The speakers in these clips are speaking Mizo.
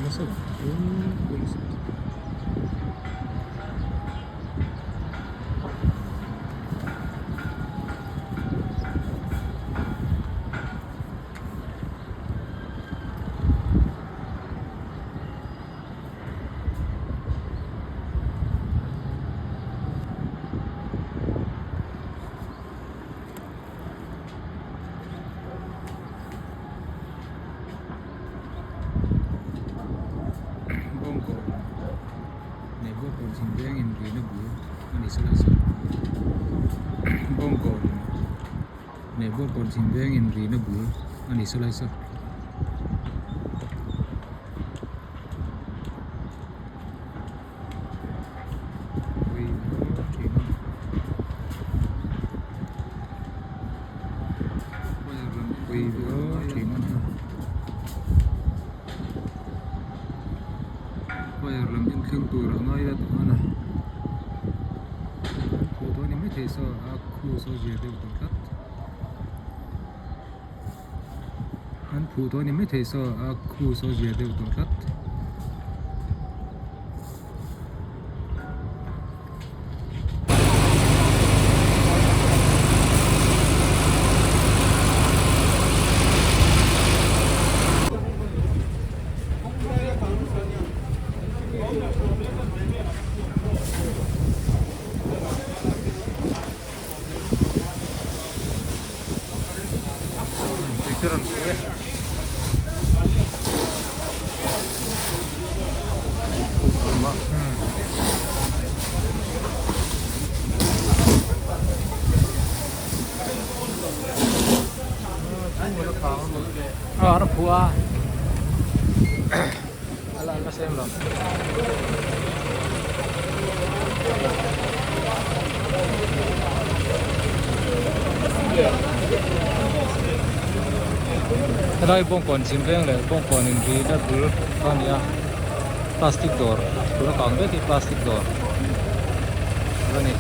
nasa police. Bawngkawn leh Bawngkawn thingveng inrina bul a ni sela saw Bawngkawn leh Bawngkawn thingveng inrina bul a ni sela saw. Wire lam en thleng tur a ngai a tichuan a khuh dawn ni maithei saw a khu saw zir deuh tawh tlat an phuh dawn ni maithei saw a khu saw zir deuh tawh tlat. Helai bawngkawn chhim veng leh bawngkawn inri na bul kha a ni a plastic dawr tuna kang vek hi plastic dawr a ni.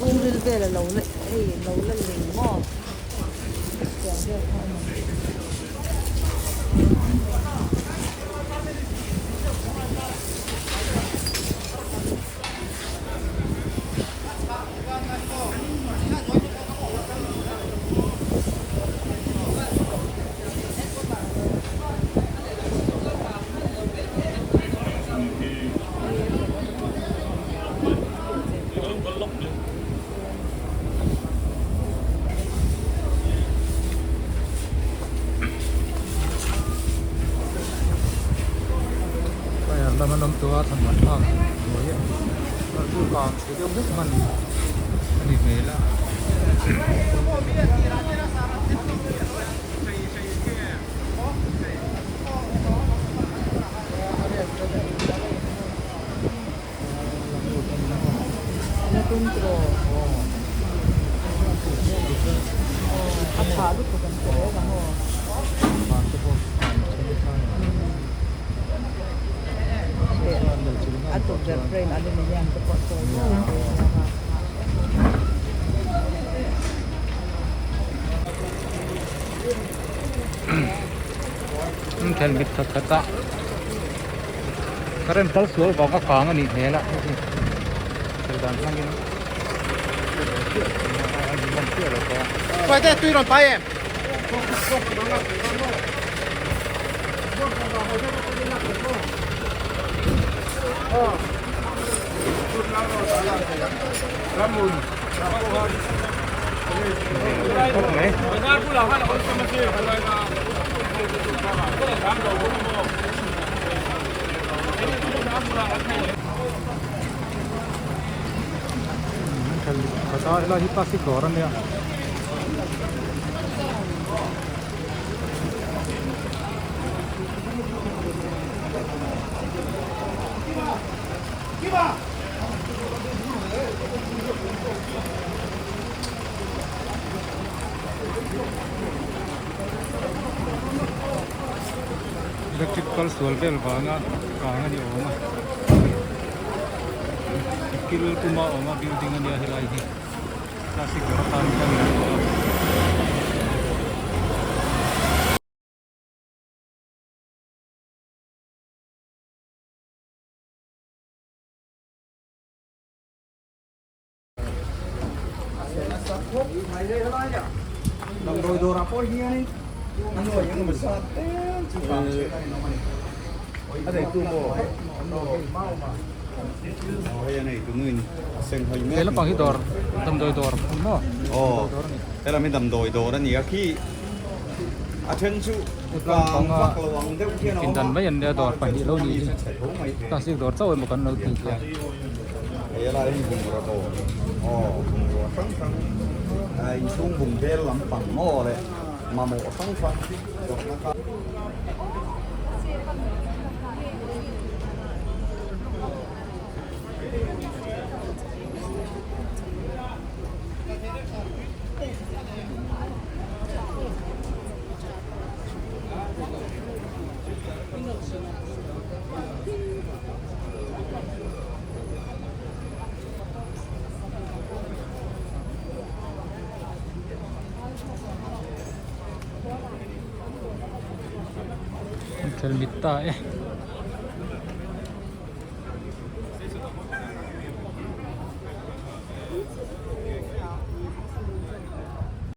Chhungril vel a lo la hei lo la lei maw tiang vel kha a ni. Fire lam an awm tawh a thlanmuan thlak hnuai a chu kang chhe deuh hlek hman a ni hmel a. Helmet khat khat a current kal sual vang a kang a nih hmel a hei hi thil dan hmangin. ve chiah a ni ngam chiah lo bawk a. Hruaite tui rawn pai em? Khawp mai. Helai hi plastic dawr a nia. Electric kal sual vel vanga kang a ni awm a kil puma awm a building a nia helai hi plastic dawr atan hian an luah a. He lampang hi dawr damdawi dawr a ni maw? Aw helam hi damdawi dawr a ni a khi a then chu kang vak lo ang deuh hian a awm a. Pindan mai an nia dawr pahnih lo nih hi plastic dawr chauh emaw kan lo tih hian. Hei lai hi bungraw dawr aw bungrua hrang hrang inchhung bung vel lampang maw leh mamawh hrang hrang zawrhna kha. Inkhel mit ta e.